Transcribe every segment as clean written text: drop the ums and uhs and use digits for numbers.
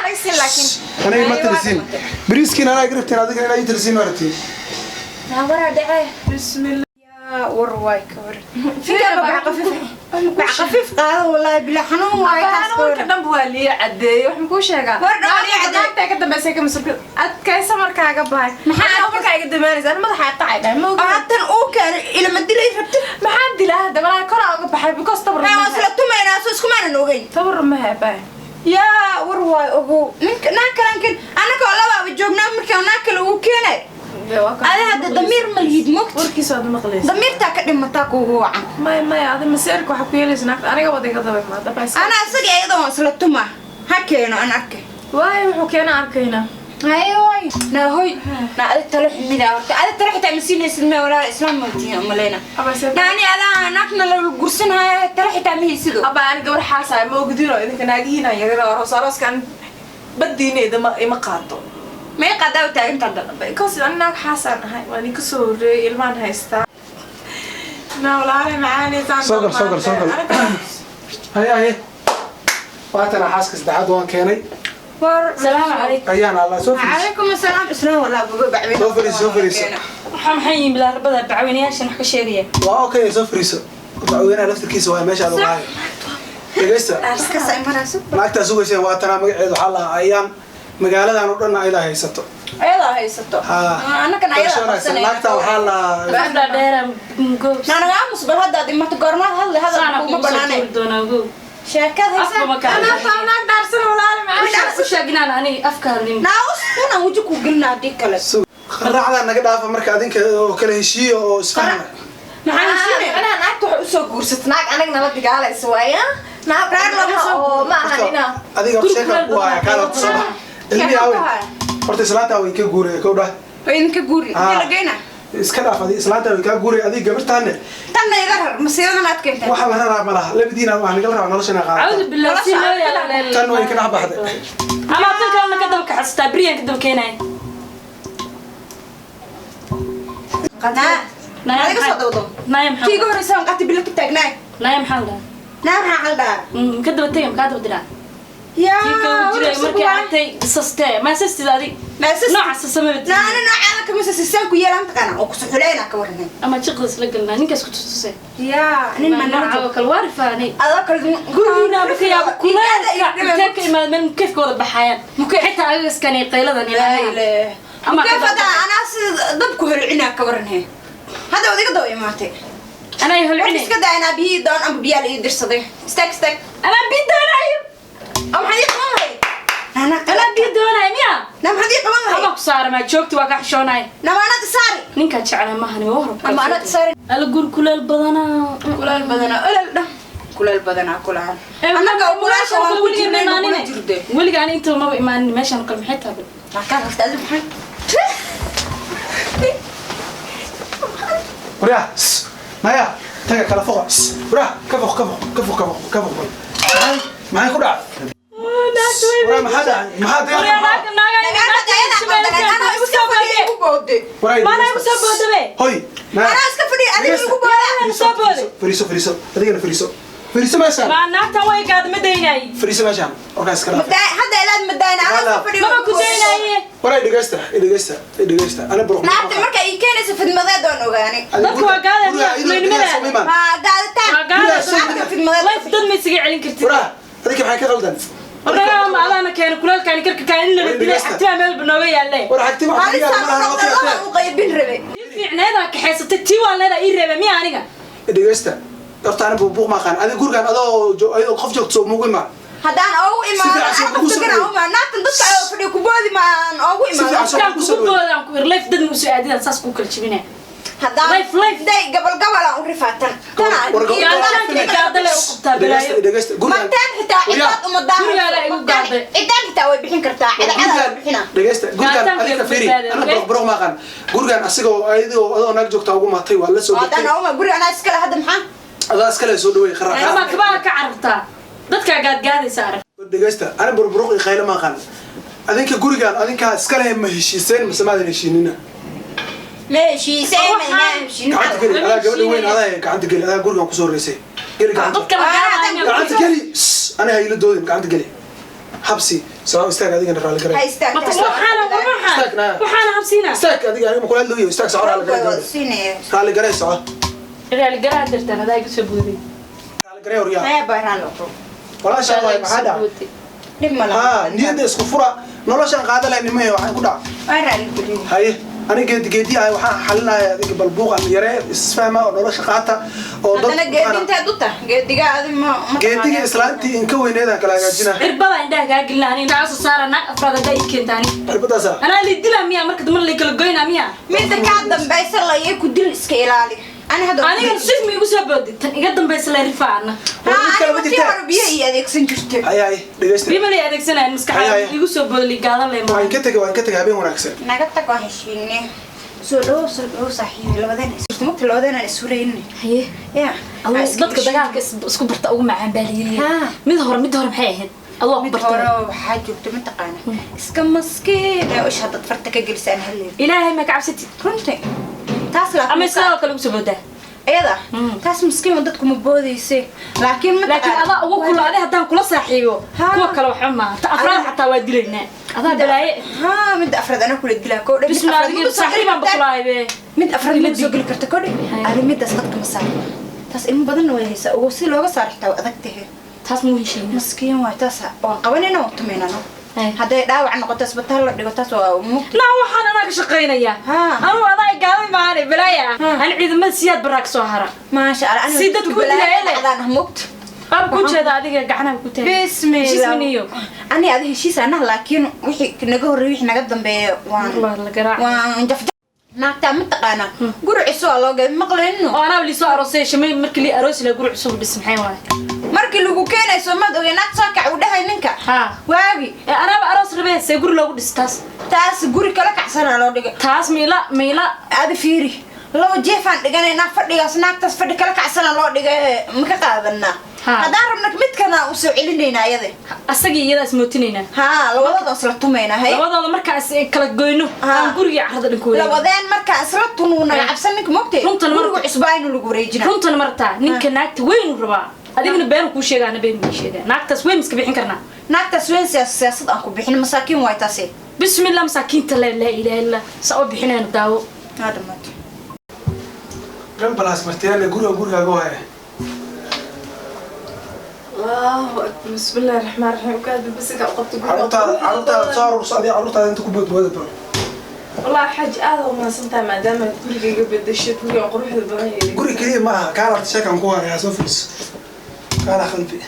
Naga siin laakiin. Aniga ma talisiin. Bariiskiina anaa garabtiin, adiga inaa ii talisiin ma rabtiin. Waraa dhacee. Bismillah. Yaa war waay ka war. Bac khafiif qaado, wallaahi bilaa xanuun waay kaas. Abbaana warka dhanba waa liya cadeeyey. Waxaan kuu sheegaa. War dhan waa liya cadeeyey. Naagta ka dambeysay ka masuulka. Adkaysa markaaga bahay. Maxaa markaa iga damaanaysa? Ani madaxa qacay dhahay. Ma ogi. Haatan uu keenay ilama dilay rabti. Maxaan dilaa hadda? Walaa kor aan uga baxay because tabar. Waa isla tumaynaa, soo iskumaanan ogeyn. Tabar ma hebay. Yaa war waay, ogow ninka naag kalan keen, annagoo labaaba joognaa markaa naag kale uu keenay. Adi hadda damiir ma lihid, mogta? Warkiisa waad maqlaysa. Damiirtaa ka dhimataa kuugu wacan. Maya maya, adi maseerka waxaa ku yeelaysa naagta aniga wada iga daba imaada. Ana isaga iyadoo waan isla tumaa, ha keeno an arkay. Waay, wuxuu keena arkaynaa. Ayoy naa hoy naa, adig talo xumida horta, adig talo xitaa ma siinaysid me walaa islaam ma tihiin umaleyna. Abaa. Naani adaa naagna la gursanaayo, talo xitaa ma haysido. Abaa, ani gabar xaasaay ma ogdino, idinka naagihiina yaryar aroos arooskan badiina idama ima qaato. May qadaa u taaganta hadda? Because ani naag xaasaan ahay, waan idinka soo horreeyay, ilmaan haystaa. Na walaali macaanaysaan. Soo gal, soo gal, soo gal. Haye haye, waatana xaaska saddexaad waan keenay. War. Salaamu calaykum. Ayaan allah soo fariiso. Calaykum asalaam, islaam walaa bugo bacweyne. Soo fariiso, soo fariiso. Waxaa maxay yihiin bilaarbada bacweynayaashan wax ka sheegaya? Waa okay, soo fariiso. Dacweynaha laftirkiisa waa meesha aad ogahay. Dhegeysta. Kasa imanayso. Naagtaa sugayseen waa tanaa, magaceedu waxaa lahaa Ayaan, magaaladan oo dhan ayadaa haysato. Ayadaa haysato. Haa. Annagan ayadaa qabsanayna. Naagta waxaa lahaa Gabdha dheera goob. Naanaga aamus bal, haddaad imato goormaad hadle, hadal Saana kuma kugu soo banaanay. tuuri doonaa goob. Sheekad Afka ma haysa. ka Anaa taa naag dhaarsan, walaali macaan. U sheeg inaan ani afka hadlin. Naa us una wuji ku gelina haddii kale. Raacdaa naga dhaafa marka adinka oo kala heshiiya oo isfahma. Maxaa heshiinaya? Anaa naagta waxay usoo guursatay naag anaga nala dagaalaysa waaya. Naag Naag lama soo oo ma ahan inaa. Adiga horta sheeka ku haya kaala horta soo bax ilmihi Sheeka ku awen. haya. Horta islaantaa way ka guuraya kow dhah. Waa idinka guuri. Ah. Intee la geyna? Iska dhaaf adi, islaantaa way kaa guuraya, adiga gabartaane. Tanna iga rar masiibadan aad keentay. Waxa la raraa ma laha, labadiina waxaa nagala rabaa nolosha inaa Cawdu qaadato. billah si loo yaala. Tan way ka dhex baxday. Ama tan kalena ka daba kaxastaa beriyan ka daba keenaya. Naa adiga soo dawdo. Naya maxaa? Kii iga horreysa waan qati bilo ka taagnaay. Naya maxaa la dhahaa? Naa maxaa qaldhaa? Ka daba tegay, makaa daba diraa? Yaa. Kii kale jiray markay aragtay sastee ma sastid adig? Nooca sasamaba. Naa ana noocaada kama sasisaan ku yeelan taqaana oo kusuxuleyna ka warramay. Ama jiqdas la gelnaa ninkaas ku tustusay. Yaa nin ma nooca nala oo kale waa rifaanay. Adoo kale. Gurigiina ma ka yaabo kuleelka intee ka imaada meel mukeyfka wada baxayaan xitaa agagaskan iyo qayladan ilaahay. Ama Mukeef hadda anaa sida dabku holcinaa ka waranhe. Hadda wad iga daba imaatay. Anaa War holcinay. iska daa inaa biyihii doon amba biyaa la ii dirsaday. Istaag, istaag. Anaa biyo doonayo. Oo maxaad ii qaban lahayd? Anaa biyo doonayo miya? Naa maxaad ii qaban Ama lahayd? ku saara maa joogti waa ka xishoonaya. Naa maanad isaari. Ninkaa jeclaa maahan waa horab. Ama anad isaari. Alla guri kuleel badanaa. Kuleel badanaa, olol dhah. Kuleel badanaa kulahan. Annaga oo kuleelka waan ku jirnay kula jirde. Weliga ani inta maba imaanin meeshaan oo kale, maxay tahay? Maxaa kaa rabta adigu maxay? Waryaa, naya taga kala foqa. Waryaa, ka foq, ka foq, ka foq, ka foq, ka foq. Maxay ku dhacay? Waraa maxaa dhacay? Maxaa dagaalka? Anaa iska fadhiya igu boode. Waraa. Maanaa igu soo boodabe. Hoy naya. Anaa iska fadhiya adiga igu booda. Soo booday. Fariiso, fariiso, adigana fariiso, fariiso meeshaan. Maa naagtan way gaad ma daynay. Fariiso meeshaan, warkaas iska dhaaf. Hadda ilaad madaayna anaa iska fadhiya. Maba ku daynaye. Waraa dhegeysta, dhegeysta, dhegeysta, ana buruq. Naagta marka ii keenaysa fidmadeed waan ogaanay. Dadka waa gaadaya. Haa gaaditaan. Waa gaadaya. Naagta fidmadeed. Life dad ma isaga celin kartid. Waraa adinka maxay ka qaldan? Warkaa ma adaana keena kuleelkaani karka kaan in la dilay xagtimaa meelba nooga yaalle. War xagti wax Halisaan u noqday laba u qaybin rabay. Tii fiicneedaa kaxaysatay, tii waa leedaa ii reebe miya aniga? Dhegeysta horta, ani buuq ma aqaan. Adiga gurigan adoo ayadoo qof joogto soo mugu imaan. Haddaan oogu imaado Si fiican soo ana kugu qof soo degan aan u imaado naagtan dadka ayoo fadhiya ku boodi maan oogu Si fiican imaado. soo Kaan kugu soo kugu boodaan ku ir life dad ma usoo aadidaan saas kuu kala jebinaya. Haddaan Life, life. Day gabal gabal aan u rifaatan. Tanaa War gabal- Gaashaanka gaadale u qabtaa Dhegeysta, balaayo. dhegeysta gurigan. Magtaan xitaa cidaad uma Gurigaaga igu gaaday. Cidaan xitaa way bixin kartaa, cid cad Gurigan bixina. dhegeysta, gurigan Gaashaanka adinka igu fiiri. badbaaday, Ana okay? buruq buruq ma aqaan. Gurigan asigoo ayadoo adoo naag joogta ugu maatay waa la soo Haddaan degtay. ooma guriga anaa iskale hadda maxaa? Adaa iskale soo dhaweey Ama qaraac. kabaha ka carartaa dadkaa gaadgaadaysa arag. Dhegeysta, ana buruq buruq iyo khaylo ma aqaan. Adinka gurigan adinkaa iskale ma heshiiseen mise maadan heshiinina? Ma heshiiseen, ma heshiin. Gacanta geli adaa gabadha weyn, adaa gacanta geli, adaa gurigan kusoo horeysay, geli gacanta. Dadka la gaadaya. Gacanta geli. Shh, ani ha ila doodin, gacanta geli. Habsi soo istaag adigana raali Ha garay. istaag. Waxaana Istaag, naa. waxaana habsiinaa. Istaag adiga, aniga ma kula hadlayo. Istaag, soco, raali garay gabadha. Siinaya. Raali garay, soco. Raaligaraha dartaan adaa igu soo booday. Raali garay horyaa. Maya baa raali noqo. Walaashaa waay, maxaa dhacay? Dhib ma laha. Haa, niyadda isku fura, noloshaan qaada lahay nimahe, waxaan ku dhac. Waa raali gelin. Haye, aniga geedi geedi ahay, waxaan xalinaya adiga balbuuqan yaree, isfahma oo nolosha qaata oo dad. Haddana geedintaad u tah geediga adi ma Geediga islaantii in ka weyneedaan kala hagaajina. Cirbada indhaha kaa gelina, ani intaa soo saara naag afraad haddaa ii keenta ani. Cirbadaasa. Anaa lii dilaa miya? Marka dambe lii kala goynaa miya? Midda kaa dambaysa la iyo ku dil, iska ilaali. Ani hadda Anigan sif ma igu soo boodin, tan iga dambaysa la rifaa ana. Ha. War mid kale ma Aniga tii jirtaa? hore biyo ii adeegsan jirtay. Haye haye, dhegeysta. Bima lay adeegsanayaan. Haye, Maskaxda haye. igu soo booda lii gaadan lay. Waan ka tegay, waan ka tegay, habeen wanaagsan. Naga tag, waa heshiine. Soo dhawow, soo dhawow saaxiibi. Labadeen is mugta, labadeen aan isuraynin. Haye. Ya. Aduu dadka dagaalka isku barta ugu macaan baa layiri. Ha. Mid hore maxay ahayd adoo ku Mid bartay? hore waxaa joogta, mataqaana, iska maskiin ee isha dad farta ka gelisaan hadleed. Ilaahay ma ka cabsatid? Runtii taas laakiin Ama sidoo kale ugu soo boodaa? Iyada taas miskiin oo dadku ma boodayse, laakiin ma Laakiin adaa ugu kula adi haddaan kula saaxiibo. Ha. Kuwa kale waxba maaha, ta afraad xataa waa dilaynaa, adaa balaaye. Ha, midda afraad anaa kula dilaa koo dhan. Mid Bismillah. afraad Adiga ma soo geli saaxiibaan kartaa. bakulahay be. Mid afraad ma soo Ila geli karta koo dhan. Adi midaas dadka ma saar, taas ilmo badanna way haysaa, ugu si looga saar xitaa waa adag tahay. Taas muu heshiina. Maskiin waay taas, waan qabanayna, waan tumaynano. Hay. Hadday dhaawac noqoto isbitaal la dhigo, taas waa mugdi. Naa waxaan anaa ka shaqaynayaa. Ha. Anuu adaa gaalay maane balaaya. Ha. Ani ciidamada siyaad baraa ka soo hara. Maasha Allah, Si dadku u dilaayeen. Dhacdaan ah mugta. Qaab ku jeeda adiga gacanaha ku taag. Bismillah. Heshiis maniyo. Ani adi heshiis anah, laakiin wixii naga horreeyay, wixii naga dambeeya waan Waa la garaac. Waan jaf naagtaa, mataqaanaa, guri cusub aa loo gaday, maqlayno. Oo anaa lisoo aroosay shamay, markii lii aroosi la guri cusub dhis, maxay waay? Markii lagu keenay soomaad ogey naag soo kac uu dhahay ninka. Ha. Waagi. Ee anaaba aroos rabee, see guri loogu dhis taas? Taas guri kala kacsanaa loo dhigay. Taas miila miila. Adi fiiri, laba jeefaan dhiganaynaa fadhigaas, naagtaas fadhi kala kacsana loo dhigay, ma ka qaadanaa? Ha. Haddaan rabno midkana u soo celinaynaa iyada. Asagii iyadaas mootinaynaa. Haa, labadooda isla tumaynaa, hay. Labadooda markaas kala goyno. Ha. Aan gurigii carrada dhan ku wareegno. Labadeen markaa isla tunuu naga cabsan ninka, mogtay? Runtan Guriga cusbaa inuu lagu wareejina. Runtan martaa ninka naagta weyn uu rabaa, adigana been kuu sheegaa, ana been uu sheegaa, naagtaas weyn iska bixin karnaa. Naagtaas weyn siyaasad aan ku bixin, masaakiin waay taasi. Bismillah, masaakiinta laa laa ilaaha illa saa u bixinayna daawo. Haa, dhamaato. Dhan balaas martiyaale, guriga gurigaaga waaya. Allahu akbar, bismillahi raxmaan raxiim, kaad bisiga qabto. Carruurtaada soo aruurso, adiga carruurtaada inta ku boodbooda bal. Wallahi xaj aad u mahadsantahay maadaama aad gurigayga bedeshay, guriga quruxda badan yahay. Guri keliya ma aha, kaala sheekaan ku hayaa, soo fadhiiso, kaala qalbi.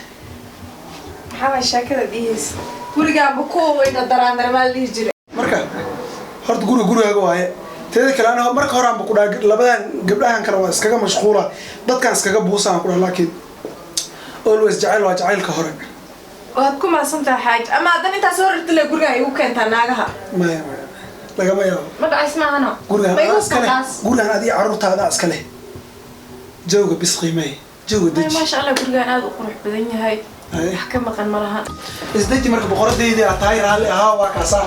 Maxaa waay sheekada dhihaysa? Gurigaanba kuwa weyna daraandarmaa la dhihi jiray. Marka horta guriga gurigaaga waaye. Teeda kale, aniga marka horaanba ku dhaha labadan gabdhahan kale waa iskaga mashquula, dadkaan iskaga buusaan ku dhaha, laakiin always jacayl waa jacaylka hore. Waad ku mahadsantahay xaaj, ama haddan intaas hor irtile gurigaan igu keentaa naagaha? Maya maya, lagama yaabo. Ma dhacays maahano. Gurigaan Ma igu adaa iskale. taas. Gurigaan adiga carruurtaada iskale, jawga bis qiimeey, jawga deji. Maasha Allah, gurigaan aad u qurux badan yahay. Haye. Wax ka maqan ma laha. Isdeji marka, boqoradeydii aad tahay, raalli ahaa, waa kaasaa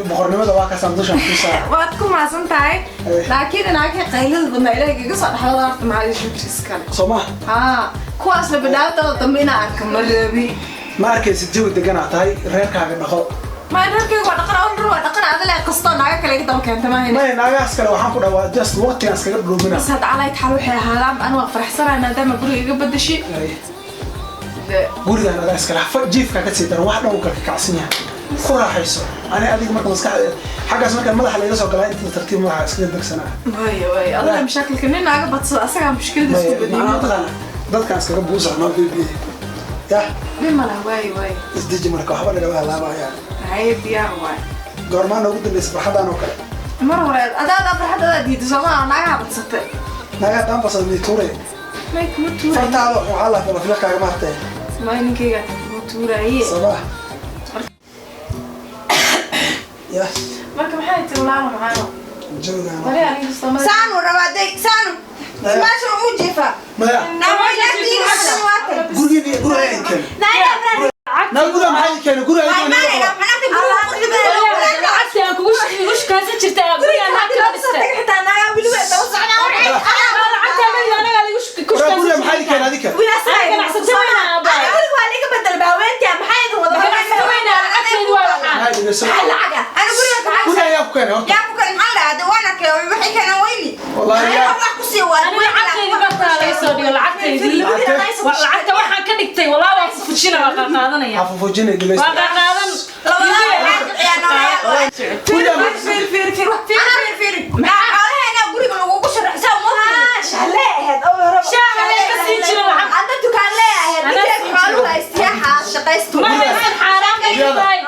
boqornimada, waa kaasaan dushaan kusaa. Waad ku mahadsan tahay. Eh. Laakiin naagii qaylada badnaa ilaahay kaga soo dhaxlada horta, maxaa shukri iskale. Soo ma? Haa, kuwaasna badhaadooda dambe inaa arka ma rabi. Ma arkaysid, jawi deganaa tahay, reerkaaga dhaqo. Ma reerkayga waa dhaqan awr, waa dhaqan adale qastoo naaga kale iga daba keenta maahan. Maya, naagahaas kale waxaan ku dhawaa just waqtigaan iskaga dhuumina. Bas hadda calayd xal waxay ahaadaan, anu waa faraxsanahay maadaama guriga iga bedeshay. Gurigaan adaa iskale, jiifkaa ka sii daran, wax dhan uu kala kacsan yahay, ku raaxayso. Ani adiga marka maskaxda xaggaas markaan madaxa layga soo galaa, inta tartiib madaxa iskaga degsanaa. Waaya waaya, adiga mashaakilka nin naaga badsada asagaa mushkilada isku Maya, badiyay. maxaa mataqaana, dadkaan iskaga buusa noo beebiye yah. Nin ma laha, waaya waaya. Isdeji marka, waxba lagama halaabayaan. Haye, diyaar waay. Goormaa noogu dambaysa farxadaan oo kale? Mar hore adaada farxad adaa diiday soomaa, naagaha badsatay. Naagaha daanbasad may tuure. May kuma tuuraye. Fartaada waxaa la fila kaagama hartee. May, ninkaygaa kuma tuuraaye. Sabah yah. Marka maxay tiri walaalo macaano? Jawigaan. Bari aniga samada. Saanu rabaa day saanu. Maya. Meesha uu jiifaa. Maya. Gurigii guriga ay keen. Naa guriga maxay keenay? Guriga ay keenay. Lacagtii aan kugu igu shukaansan jirtay ayaa gurigaa naag kala dhistay. Xitaa naagaa weli way daba socdaan. Lacagtaa mali anagaa lagu ku Waraa guriga shukaansan maxay keenay adika? Ganacsato weyn aa aabbahay. dhegeyso. Maxaa lacag ah? Ana guriga ka Guriga ayaa ku keenay horta. Yaa ku keenay, maxaa la dhahdaa? Waan arkay, waxay keeneen weyni. Wallahi Aniga wax ku sii waa Aniga lacagtaydii bartaa laga soo dhigo, lacagtaydii. Lacagtee? Lacagta waxaan ka dhigtay, walaa waan fufujina, waa qaaqaadanaya. Ha fufujinay, dhegeyso. Waa qaaqaadan. Labada waxaa jiciyaa noolayaal. Guriga Fiir, fiir, fiir, wax fiir. Anaa fiir fiir. Maxaa xoolaheena guriga lagugu sharaxsaa ma Shaalee ahayd oo hore. Shaaha lee ka siin jira lacag. Hadda dukaan leeyahay, Anaa ninkeed siin xooluhu haystiyaha shaqaystu. Ma haysan, xaaraan bay ka tahay.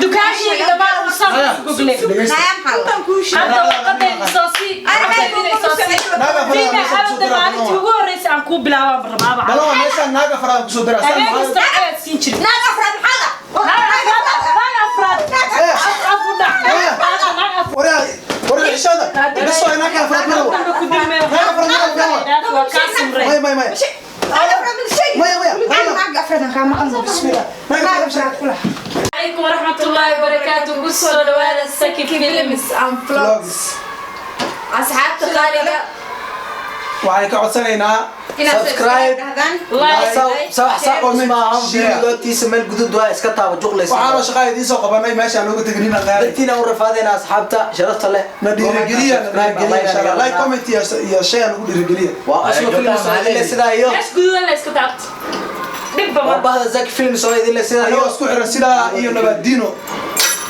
Dukaankayga dhammaan uu saan ku goglay. Dhegeyso. Naaya maxaa la Intaan kuu sheegay. Hadda warqadayda soo sii, Ana lacagtaydina maxay soo sii. Naaga afraad Fiina meesha kusoo abada diraa. maalintii ugu horreysay aan kuu bilaabaan rabaaba. Bal waa meesha naaga afraad kusoo diraa. Saan Habeen maxaa- kasta lacagaad siin jirtay. Naag afraad maxaa la? Naag afraad, naag afraad. Af u dhac. Naag afraad. Waraa, waraa xishada. Bas waa naaga afraad ma rabo. Dambe ku dilmay. Naaga afraad ma rabo, ma rabo. Waa kaa sumray. Maya, maya, maya. Naag afraad ma sheegi. Maya, maya. Naag afraad aan kaa maqan. Bismillah. Naaga Naag afraad. afraad kula. عليكم ورحمة الله وبركاته. قصوا لواذا السكي فيلمز. And vlogs. Vlogs. Asxaabta qaaliga Waxaan ka codsanaynaa inaad Subscribe. dhahdaan. Like. Sax Comment, maaha. share. Videotiisa meel gudud waa iska taaba juqlaysa. Waxaanoo shaqaa idiin soo qabanay meeshaan uga tegnina qaali. Dadtiina u rafaadayna, asxaabta sharafta leh. Na dhiirigeliya, na dhiirigeliya insha Allah. Like, comment iyo share nagu dhiirigeliya. Waa Osmo Films oo idin leh sidaa iyo ايش قدوة لا اسكت دب waa bahda Zaki Films oo idin leh sidaa iyo Anigoo isku xiran sidaa iyo nabaddiino.